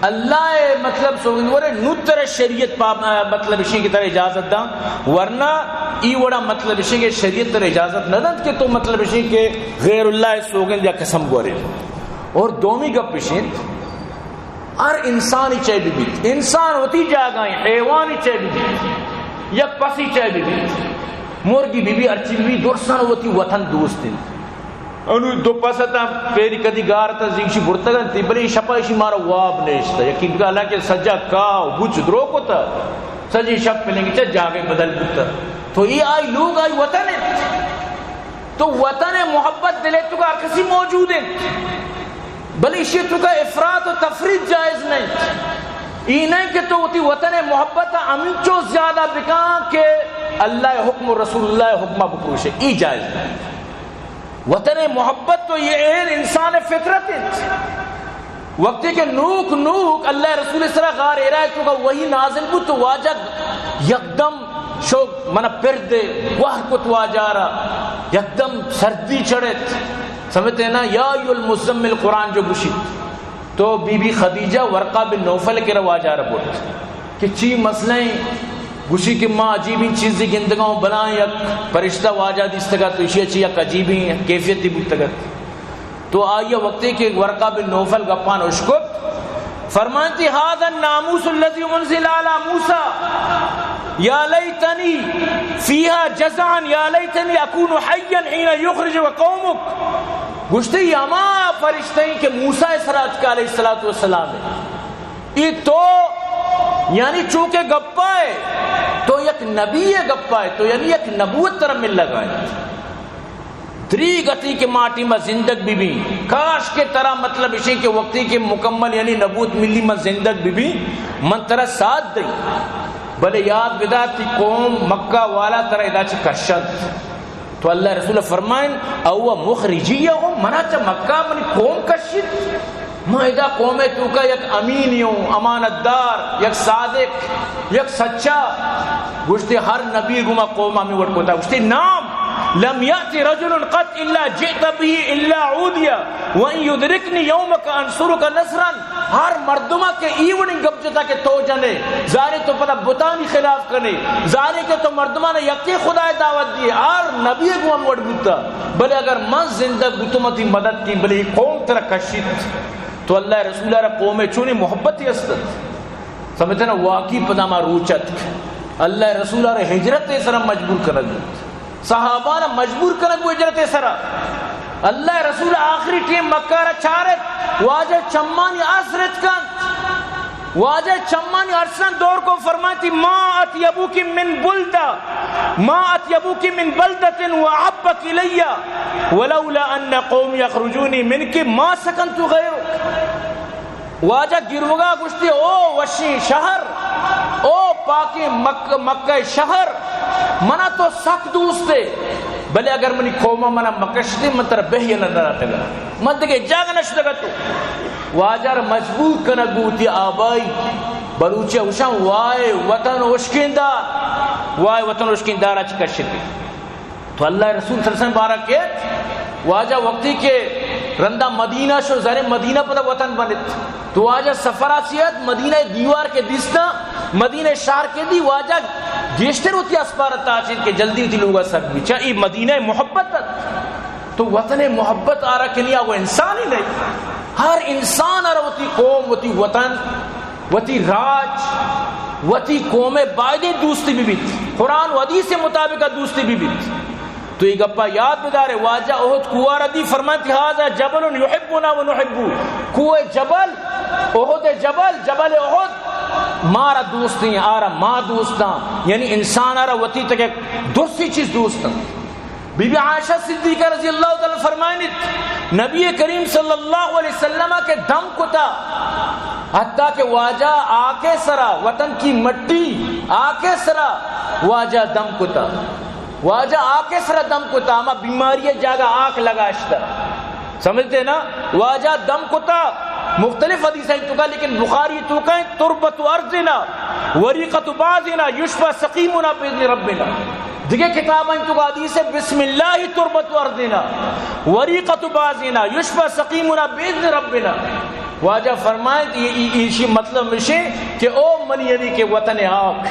اللہ ء مطلب سوگند ورے، نو ترا شریعت پا-، مطلب اشی کہ ترا اجازت داں، ورنہ ای وڑا مطلب اشی کہ شریعت ترا اجازت نہ دنت کہ تو مطلب اشی کہ غیر اللہ ء سوگند یا قسم ورے۔ اور دومی گپ اشی انت، ہر انسانی چے بہ بیت، انسان وتی جاگہ ایں، حیوانی چے بہ بیت، یک پسی چے بہ بیت، مرگی بہ بیت، ہرچی بہ بیت، درساں وتی وطن دوست انت۔ انو دو پس اتاں، پیری کدی گار اتاں، زیوشی برتگ انت، بلے شپا اشی مارا واب نیشتہ۔ یقین بکن، حالانکہ سجا کاہ و بچ درو کتہ، سجی شپ پلنگ چہ جاگہ بدل بوتہ۔ تو ای آئی لوگ، آئی وطن انت۔ تو وطن ء محبت دل ء توکا ہر کسی موجود انت، بلے ایشی ء توکا افراط و تفریط جائز نہ انت۔ ای نہ کہ تو وتی وطن ءِ محبت ءَ ہمینچو زیادہ بکاں کہ اللہ ءِ حکم و رسول اللہ ءِ حکم ءَ بپروشے، ای جائز نہ۔ وطن ءِ محبت تو یہ اے انسان ءِ فطرت انت۔ وقتی کہ نوک نوک اللہ ءِ رسول ءِ سرا غار حرا ءِ توکا وحی نازل بوت تو واجہ یکدم شو منا پر دے، گوہر کت واجہ را، یکدم سردی چڑھت۔ سمجھتے نا، یا ایھا المزمل قرآن جو گوشیت۔ تو بی بی خدیجہ ورقہ بن نوفل ءِ کرا واجہ را برت کہ چی مسئلہ ایں؟ گوشی کہ ما عجیبیں چیزے گندگا اوں، بلاہیں یک فرشتہ واجہ دیستگ ات، تو ایشی ءَ چہ یک عجیبیں کیفیتے بوتگ ات۔ تو آئی ءَ وقتی کہ ورقہ بن نوفل گپاں اشکت، فرمائنتی، ھذا الناموس الذی انزل علی موسی، یا لیتنی فیہا جزعا، یا لیتنی اکون حیا حین یخرجک قومک۔ گوشتی، ہما فرشتہ ایں کہ موسی ءِ سرا اتکا علیہ الصلوۃ والسلام ءَ۔ ای تو یعنی چونکہ گپا ئے، تو یک نبی ءِ گپا ئے، تو یعنی یک نبوت ترا ملگا انت۔ دریگ اتی کہ ما ٹیما زندگ بہ بیں۔ کاش کہ ترا مطلب اشیں کہ وقتی کہ مکمل یعنی نبوت ملی من زندگ بہ بیں، من ترا ساتھ دئیں۔ بلے یاد بدار تئی قوم مکہ والا ترا ادا چہ کشنت۔ تو اللہ ءِ رسول ءَ فرمائن، او مخرجی ہوں، منا چہ مکہ منی قوم کشیت؟ من ادا قوم ءِ توکا یک امینی ہوں، امانت دار، یک صادق، یک سچا۔ گوشتے ہر نبی گوما قوم ہمیں وڑ کوتا۔ گوشتے نعم، لم یأت رجل قط الا جئت به الا عودی وان یدرکنی یومک انصرک نصرا۔ ہر مردما کہ ای وڑیں گپ جتا کہ تو جنے، زانے تو پدا بتانی خلاف کنے، زانے کہ تو مردمانا یکے خدا ءِ دعوت دیے، ہر نبی گوں ہم وڑ بوتا۔ بلے اگر من زندگ بوتوں، من تئی مدد کیں، بلے ای قوم ترا کشیت۔ تو اللہ ءِ رسول ءَ را قوم ءِ چونیں محبتے است ات۔ سمجھتے نا، واقعی پدا ہما روچ اتک۔ اللہ ءِ رسول ءَ را ہجرت ءِ سرا مجبور کنگ بوت۔ صحابہ را مجبور کنگ بوت ہجرت ءِ سرا۔ اللہ ءِ رسول آخری ٹیم مکہ را چارت، واجہ چمانی ارس رچ کنت۔ واجہ چمانی ارساں دور کو، فرماتی، ما اطیبک من بلدہ، ما اطیبک من بلدۃ و احبک الی، ولولا ان قومی یخرجونی منک ما سکنت غیرک۔ واجہ گروگا گوشتی، او وشیں شہر، او پاکیں مک-، مکہ شہر، منا تو سک دوست ئے، بلے اگر منی قوم منا مکشتی، من ترا بہ نہ دراتگا، من دگہ جاگہ نہ شتگا۔ تو واجہ را مجبور کنگ بوتی آبائی بلوچی اوشان، وائے وطن اشکین دار، وائے وطن اشکین دارا چہ کشتی۔ تو اللہ ءِ رسول صلی اللہ علیہ وسلم بارہ کیت، واجہ وقتی کہ رندا مدینہ شو، زانے مدینہ پدا وطن بنت۔ تو واجہ سفرا چیت، مدینہ دیوار کہ دیستا، مدینہ شہر کہ دی، واجہ گیشتر وتی اسپارا تاچین کہ جلدی وتی لوگا سک بی۔ چا ای مدینہ محبت ات۔ تو وطن محبت آرا کنی، آ وہ انسان ہی نہیں۔ ہر انسان آرا وتی قوم، وتی وطن، وتی راج، وتی قوم بایدیں دوستی بہ بیت۔ قرآن و حدیث مطابق دوستی بہ بیت۔ تو یہ گپا یاد بدارے، واجہ احد کوہ را دی، فرماتی، ھذا جبل یحبنا و نحبہ۔ کوہ جبل، احد جبل، جبل احد مارا دوستیں، آرا ما دوستاں۔ یعنی انسان آرا وتی تک درستی چیز دوستاں۔ بی بی عائشہ صدیقہ رضی اللہ تعالی عنہا فرمائنیت، نبی کریم صلی اللہ علیہ وسلم کہ دم کتا، حتیٰ کہ واجہ آکے سرا، وطن کی مٹی، آکے سرا واجہ دم کتا۔ واجہ آکے سرا دم کتا، ہما بیماری جاگہ آک لگاشتا۔ سمجھتے نا؟ واجہ دم کتا، مختلف حدیث ہیں توکا، لیکن بخاری توکا ہیں، تربت ارضنا وریقۃ بعضنا یشفی سقیمنا باذن ربنا۔ دیگہ کتاب ہیں توکا حدیث ہے، بسم اللہ تربت ارضنا وریقۃ بعضنا یشفی سقیمنا باذن ربنا۔ واجہ فرمائے کہ یہ، یہ، ایشی مطلب مشے کہ او من یعنی کہ وطن آک،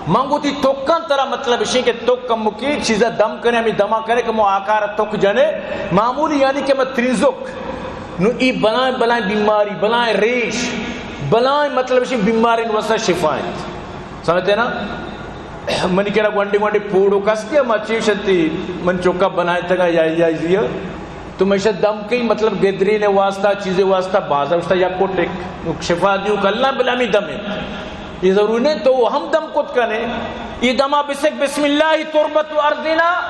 من گوتی تکاں ترا مطلب اشیں کہ تک کمکی چیزا دم کنے، ہمیں دما کنے کہ مو آکار تک جنے، معمولی یعنی کہ میں ترینزک۔ نو ای بلائیں بلائیں بیماری، بلائیں ریش، بلائیں مطلب اشیں بیمارین واسطہ شفا انت۔ سمجھتے نا؟ منی کرا گونڈی گونڈی پوڑو کستی، ما چیش انتی، من چوکا بنائیں تگا یا، یا، یا۔ تو میشہ دم کئی مطلب گدرین واسطہ، چیزے واسطہ، بازا اشتا یک کوٹک شفا دیو کلا بلامی دم انت۔ یہ ضرور نہیں تو ہم دم کت کنے۔ یہ دما بسک بسم اللہ تربت ارضنا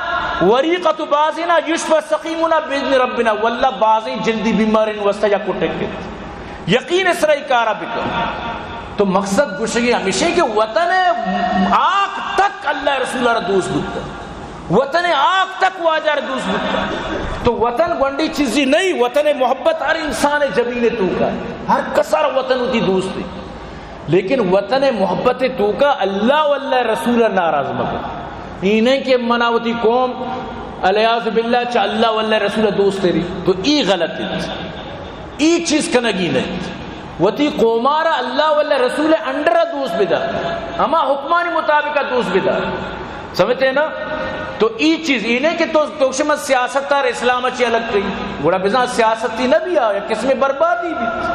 وریقۃ بعضنا یشفی سقیمنا باذن ربنا۔ واللہ بازیں جلدی بیمارین واسطہ یک کوٹک انت۔ یقین سرا ای کارا بکن۔ تو مقصد گوشگی ہمیشہ کہ وطن آک تک اللہ رسول را دوست بوتا، وطن آک تک واجہ را دوست بوتا۔ تو وطن گونڈی چیزی نہیں، وطن محبت ہر انسان جبین توکا ہے، ہر کسار وطن ہوتی دوست ہے۔ لیکن وطن محبت توکا اللہ و اللہ رسول ناراض مکن۔ ای نہیں کہ منا وتی قوم، العیاذ باللہ، چہ اللہ و اللہ رسول دوست ری، تو ای غلط ہے۔ ای چیز کنگی نہیں۔ وتی قومارا اللہ و اللہ رسول انڈر دوست بدار، ہما حکمانی مطابق دوست بدار۔ سمجھتے ہیں نا؟ تو ای چیز ای نہیں کہ تو، تو شما سیاست تار اسلام چی الگ کئی، گڑا بزاں سیاستی نہ بیا، یک قسم بربادی بی۔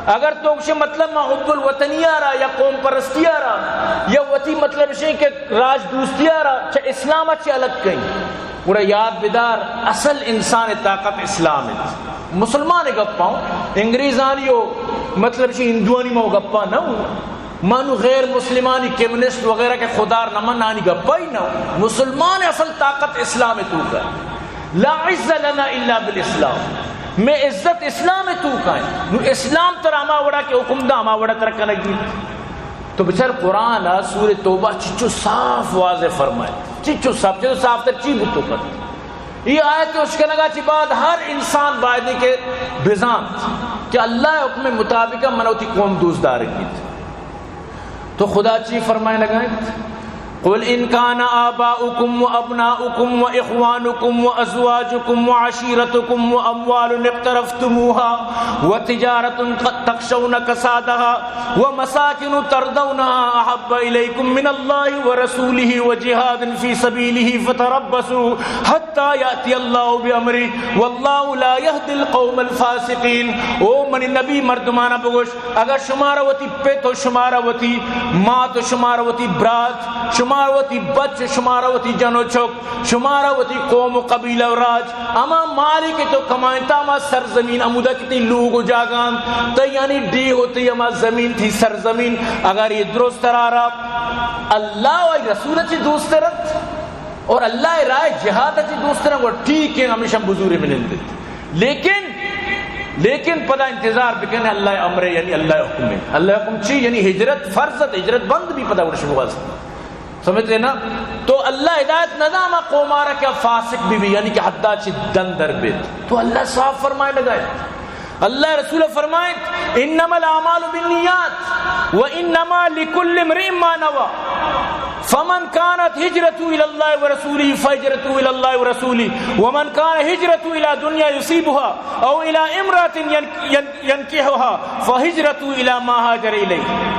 اگر تو گوشے مطلب ما حب الوطنی آ را یا قوم پرستی آ را یا وتی مطلب شے کہ راج دوستی آ را چہ اسلام چی الگ کئی، گڑا یاد بدار، اصل انسان طاقت اسلام ہے۔ مسلمان گپاں، انگریزانی و مطلب شے ہندوانی ما گپا نہ ہوں۔ مانو غیر مسلمانی، کمیونسٹ وغیرہ کہ خدا نہ منانی گپا ہی نہ ہوں۔ مسلمان اصل طاقت اسلام توکا۔ لا عز لنا الا بالاسلام۔ میں عزت اسلام توکا ہے۔ نو اسلام تر ہما وڑا کہ حکم دا، ہما وڑا تر کنگی۔ تو بچار قرآن سورہ توبہ چچو صاف واضح فرمائے، چچو صاف، چچو صاف تر چی بوتو کر۔ یہ آیت اشکنگا چی بعد ہر انسان باید کہ بزانت کہ اللہ حکم مطابق من وتی قوم دوست دارگ بیت۔ تو خدا چی فرمائے لگائیں؟ قل ان كان آباؤكم وابناؤكم واخوانكم وازواجكم وعشيرتكم واموال اقترفتموها وتجارة تخشون كسادها ومساكن ترضونها أحب إليكم من الله ورسوله وجهاد في سبيله فتربصوا حتى يأتي الله بأمره والله لا يهدي القوم الفاسقين۔ او منی نبی، مردمانا بگوش، اگر شمارا وتی پت و شمارا وتی مات و شمارا وتی برات، شمارا وتی بچ و شمارا وتی جن و چک، شمارا وتی قوم و قبیلہ و راج، ہما مالے کہ تو کمائنتا، ہما سرزمین، ہمودا کہ تئی لوگ و جاگہ انت، تئی یعنی ڈیہہ و تئی ہما زمین، تئی سرزمین، اگر یہ درست ترارا اللہ و رسول چی دوست رت اور اللہ راہ جہاد چی دوست رت، وہ ٹھیک ہے، ہمیشہ بزور منندت۔ لیکن، لیکن پدا انتظار بکن اللہ امر، یعنی اللہ حکم ہے۔ اللہ حکم چی؟ یعنی ہجرت فرض ہے، ہجرت بند بھی پدا ورش بواز۔ سمجھتے نا؟ تو اللہ ہدایت نہ دا ہما قومارا کہ فاسق بی بی، یعنی کہ حدا چی دن در بیت۔ تو اللہ صاف فرمائے لگائے۔ اللہ رسول فرمائے، انما الاعمال بالنیات وانما لکل امرئ ما نوی، فمن كانت هجرته الى الله ورسوله فهجرته الى الله ورسوله، ومن كان هجرته الى دنيا يصيبها او الى امرأة ين-، ين-، ينكحها فهجرته الى ما هاجر اليه۔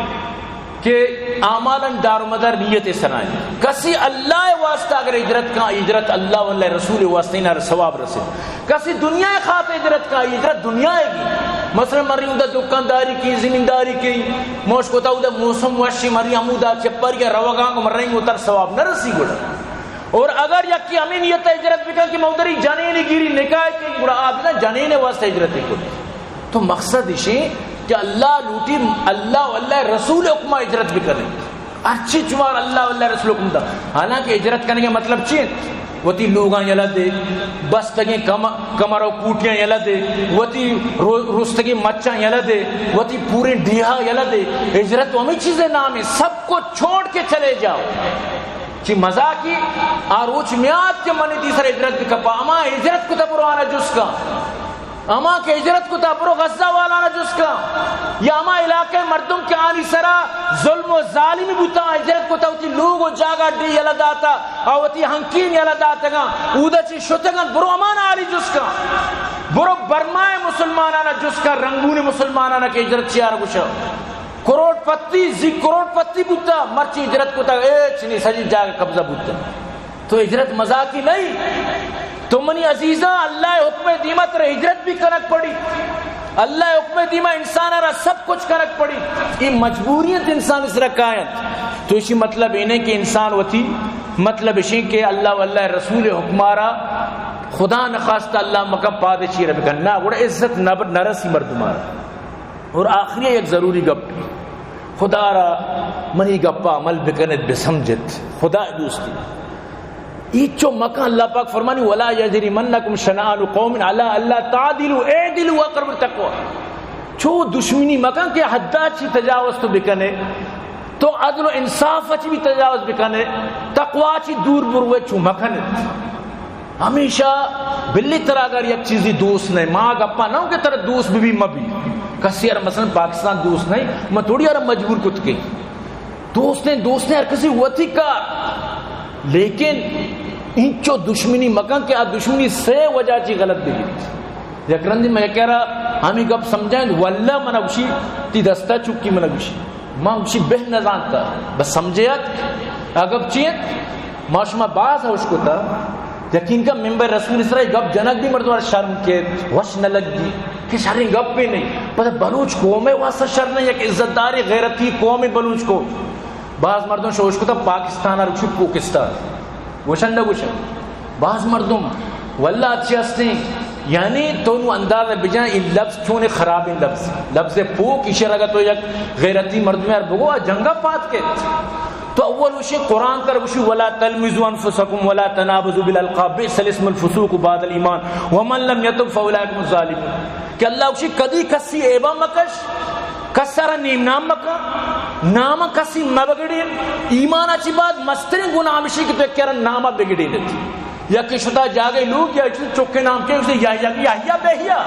کہ اعمالاں دار و مدار نیت سرائیں۔ کسی اللہ واسطہ اگر ہجرت کاں، ہجرت اللہ و اللہ رسول واسطہ، انار ثواب رسے۔ کسی دنیا خاطر ہجرت کاں، ہجرت دنیا ہے گی۔ مثلاً مری اودا دکانداری کی، زمینداری کی، موش کوتا اودا موسم وشی، مری ہمودا چپر یا روگاں کو مریں گو تر ثواب نہ رسی گڑا۔ اور اگر یکی ہمیں نیت ہجرت بکن کہ مودری جنین گیری نکاح کی، گڑا آدنا جنین واسطہ ہجرت کو۔ تو مقصد اشی کہ اللہ لوٹی، اللہ و اللہ رسول حکمہ ہجرت بکنے۔ ہرچی چمار اللہ و اللہ رسول حکم دا۔ حالانکہ ہجرت کرنے کا مطلب چی ہے؟ وتی لوگاں یلہ دے، بستگیں کم-، کمر و کوٹیاں یلہ دے، وتی رو-، رستگیں مچاں یلہ دے، وتی پوریں ڈیہا یلہ دے۔ ہجرت تو ہمیں چیزیں نام ہے، سب کو چھوڑ کے چلے جاؤ۔ چی مزاقی آ روچ میاد کہ منی تیسر ہجرت بکپا، اما ہجرت کو تب روانہ جس کا۔ ہما کہ ہجرت کتا، برو غزہ والانا جست کن، یا ہما علاقہ مردم کہ آنی سرا ظلم و ظالمی بوتا، ہجرت کتا، وتی لوگ و جاگہ ڈی یلہ داتا، آ وتی ہنکین یلہ داتگاں، اودا چی شتگاں، برو ہمانا حالی جست کن۔ برو برمائے مسلمانانا جست کن، رنگون مسلمانانا کہ ہجرت چیارا گوشا۔ کروڑ پتی، زی کروڑ پتی بوتا، مرچی ہجرت کتا، اے چنی سجی جاگہ قبضہ بوتا۔ تو ہجرت مزاقی نہیں۔ تو منی عزیزاں، اللہ حکم دیما تر ہجرت بھی کنک پڑی۔ اللہ حکم دیما انسان را سب کچھ کنک پڑی۔ یہ مجبوریت انسان اس را کائنت۔ تو اسی مطلب یہ نہیں کہ انسان وتی مطلب اشی کہ اللہ و اللہ رسول حکمارا خدا نخواست اللہ مکہ پادشی رب کن۔ نہ، گڑا عزت نہ، نرسی مردمارا۔ اور آخری یک ضروری گپ، خدا را منی گپا عمل بکنت، بسمجھت، خدا دوستی۔ ایچو مکن، اللہ پاک فرمانی، "ولا یجرمنکم شنآن قوم علی الا تعدلوا اعدلوا اقرب للتقوی۔" چو دشمنی مکن کہ حدا چی تجاوز تو بکنے، تو عدل و انصاف چی بھی تجاوز بکنے، تقوا چی دور بروے، چو مکنے۔ ہمیشہ بلی ترا اگر یک چیزی دوست نہیں، ما گپا نہ ہوں کہ ترا دوست بھی مبی، کسی ار مثلاً پاکستان دوست نہیں، ما تھوڑی ار مجبور کت کے دوستیں، دوستیں ہر کسی وتی کار، لیکن انچو دشمنی مکن کہ آ دشمنی سے وجہ چی غلط بگیت۔ یک رندی میں کہہ رہا، ہمیں گپ سمجھائیں، واللہ منا گوشی، تی دستا چکی منا گوشی، ما گوشی بہ نزانتا، بس سمجھے ات، آ گپ چی ات؟ ما شما باز ہوش کتا، یقین کا ممبر رسول اسرا گپ جنک بھی مردم شرم کے وش نہ لگی کہ شریں گپ بھی نہیں، پتہ بلوچ قوم واسطہ شر نہیں، یک عزت داری غیرتی قوم بلوچ کو۔ باز مردم شوش کتا پاکستان اور چپ پاکستان۔ گوشن نہ گوشن۔ باز مردم واللہ اچھے ہستیں۔ یعنی تو نو انداز بجان، یہ لفظ چون خرابیں لفظ۔ لفظ پوک، ایشی رگا تو یک غیرتی مردم یار بگو، آ جنگا پات کے۔ تو اول وشی قرآن تر وشی، ولا تلمزوا انفسکم ولا تنابزوا بالالقاب بئس الاسم الفسوق بعد الایمان ومن لم یتب فاولئک هم الظالمون۔ کہ اللہ وشی کدی کسی عیبا مکش، کسارا نیم نام مکن، نام کسی مبگڑین۔ ایمان چی بعد مسترین گناہ ہمشی کہ تو یک کرا نام بگڑینت۔ یکی شتا جاگے لوگ یا چکے نام کے اسے یا یا یا یا بہیا۔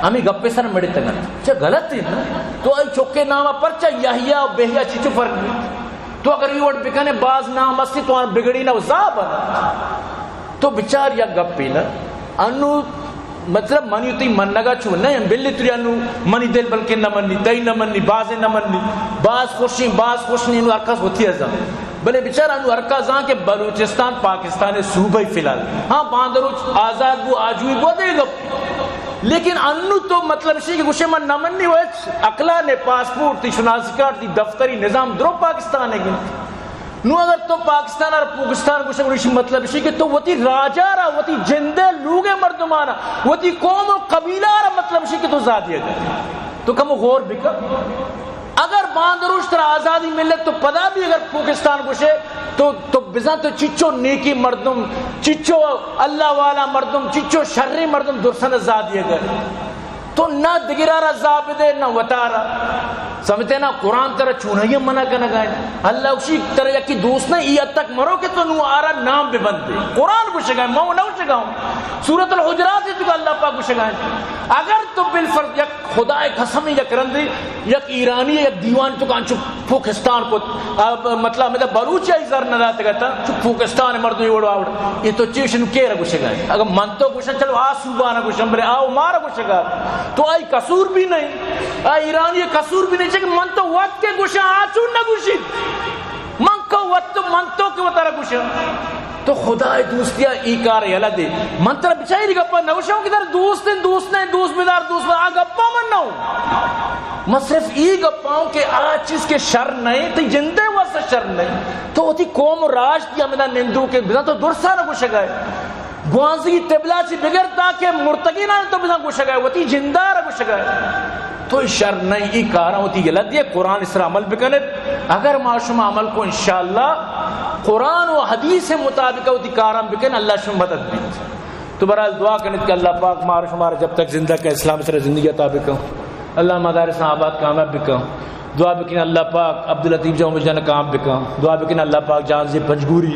ہمیں گپے سر مڑے تگن۔ چہ غلط ہے نا؟ تو آئی چکے نام پرچا یا یا بہیا چی چو فرق نہیں؟ تو اگر یہ وڑ بکنے باز نام استی تو آن بگڑی نہ زاب۔ تو بچار یک گپے نا۔ انو مطلب منی تئی منگا چو نہ، بلے تری انو منی دل بلکہ نہ منی، تئی نہ منی، بازے نہ منی، باز خوشیں، باز خوش نہیں، انو ہر کس وتی ازاں۔ بلے بچار انو ہر کس زان کہ بلوچستان پاکستان صوبہ فی الحال۔ ہاں، باندروچ آزاد بو، آجوئی بو، دے گپ۔ لیکن انو تو مطلب شی کہ گوشے من نہ منی، وہ عقلا نے پاسپورٹ تی، شناسی کارڈ تی، دفتری نظام درو پاکستان ہے گنت۔ نو اگر تو پاکستان اور پاکستان گوشے، گڑا ایشی مطلب ایشی کہ تو وتی راجا را، وتی جندے لوگے مردمانا، وتی قوم و قبیلہ را مطلب ایشی کہ تو زادی اگر تو کمو غور بکن۔ اگر باندروش ترا آزادی ملت تو پدا بھی اگر پاکستان گوشے تو، تو بزن تو چچو نیکی مردم، چچو اللہ والا مردم، چچو شریں مردم درسن زادی اگر۔ تو نہ دگرا را زاب دے، نہ وتارا۔ سمجھتے نا، قرآن ترا چونہی منع کنگا ہے۔ اللہ اشی ترا یکی دوست نہ، ای حد تک مرو کہ تو نو آرا نام ببندے۔ قرآن گوشگا ہے، مو نہ گوشگا ہوں۔ سورۃ الحجرات تو اللہ پاک گوشگا ہے۔ اگر تو بالفرض یک خدائے قسم یک رندے، یک ایرانی یک دیوان تو کانچو پاکستان کو، اب مطلب، مطلب بلوچ ای زر نہ داتگا تا، چو پاکستان مردم وڑ آوڑ۔ یہ تو چیش نو کیر گوشگا ہے۔ اگر من تو گوشن، چلو آ صوبہ نہ گوشن، بلے آ مار گوشگا۔ تو آئی قصور بھی نہیں، آ ایرانی قصور بھی نہیں، چہ من تو وت کے گوشن، آ چون نہ گوشی۔ من کو وت تو، من تو کہ وتارا گوشن۔ تو خدائے دوستیا ای کار یلہ دے۔ من ترا بچائی دی گپا نہ گوشاں کہ در دوست ہیں، دوست نہیں، دوست بدار، دوست بدار، آ گپا من نہ ہوں۔ من صرف ای گپا ہوں کہ آ چیز کے شر نہیں، تی جندے واسطہ شر نہیں۔ تو وتی قوم و راج تی ہمدا نندو کہ بزن تو درسا نہ گوشگا ہے۔ گوانزگی تبلا چی بگر تا کہ مرتگینا تو بزن گوشگا ہے، وتی جندا را گوشگا ہے۔ تو ای شر نہیں، ای کاراں وتی یلہ دیے، قرآن اس را عمل بکنت۔ اگر ما شما عمل کو انشاءاللہ قرآن و حدیث مطابق وتی کاراں بکن، اللہ شما مدد بیت۔ تو بہرحال دعا کنت کہ اللہ پاک مار شمار جب تک زندہ کہ اسلام سر زندگی عطا بکن۔ اللہ مدارس آباد کامیاب بکن۔ دعا بکن اللہ پاک عبداللطیف جان عمر جان کام بکن۔ دعا بکن اللہ پاک جان زی پنجگوری،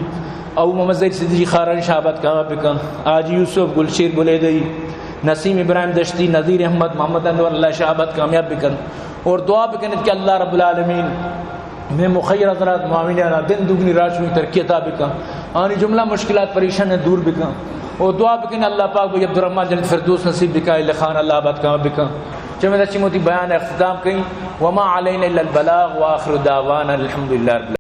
او محمد زید صدیقی خاران شہاباد کامیاب بکن۔ حاجی یوسف، گلشیر بلیدئی، نسیم ابراہیم دشتی، نذیر احمد، محمد انور، اللہ شہاباد کامیاب بکن۔ اور دعا بکنت کہ اللہ رب العالمین میں مخیر حضرات معاونیانا دن دگنی راج میں ترقی عطا بکن، آنی جملہ مشکلات پریشان دور بکن۔ اور دعا بکن اللہ پاک بھائی عبدالرحمن جنت فردوس نصیب بکا، اللہ خان اللہ آباد کامیاب بکن۔ چمے دا چموتی بیان اختتام کئیں۔ وما علینا الا البلاغ وآخر دعوانا الحمدللہ رب العالمین۔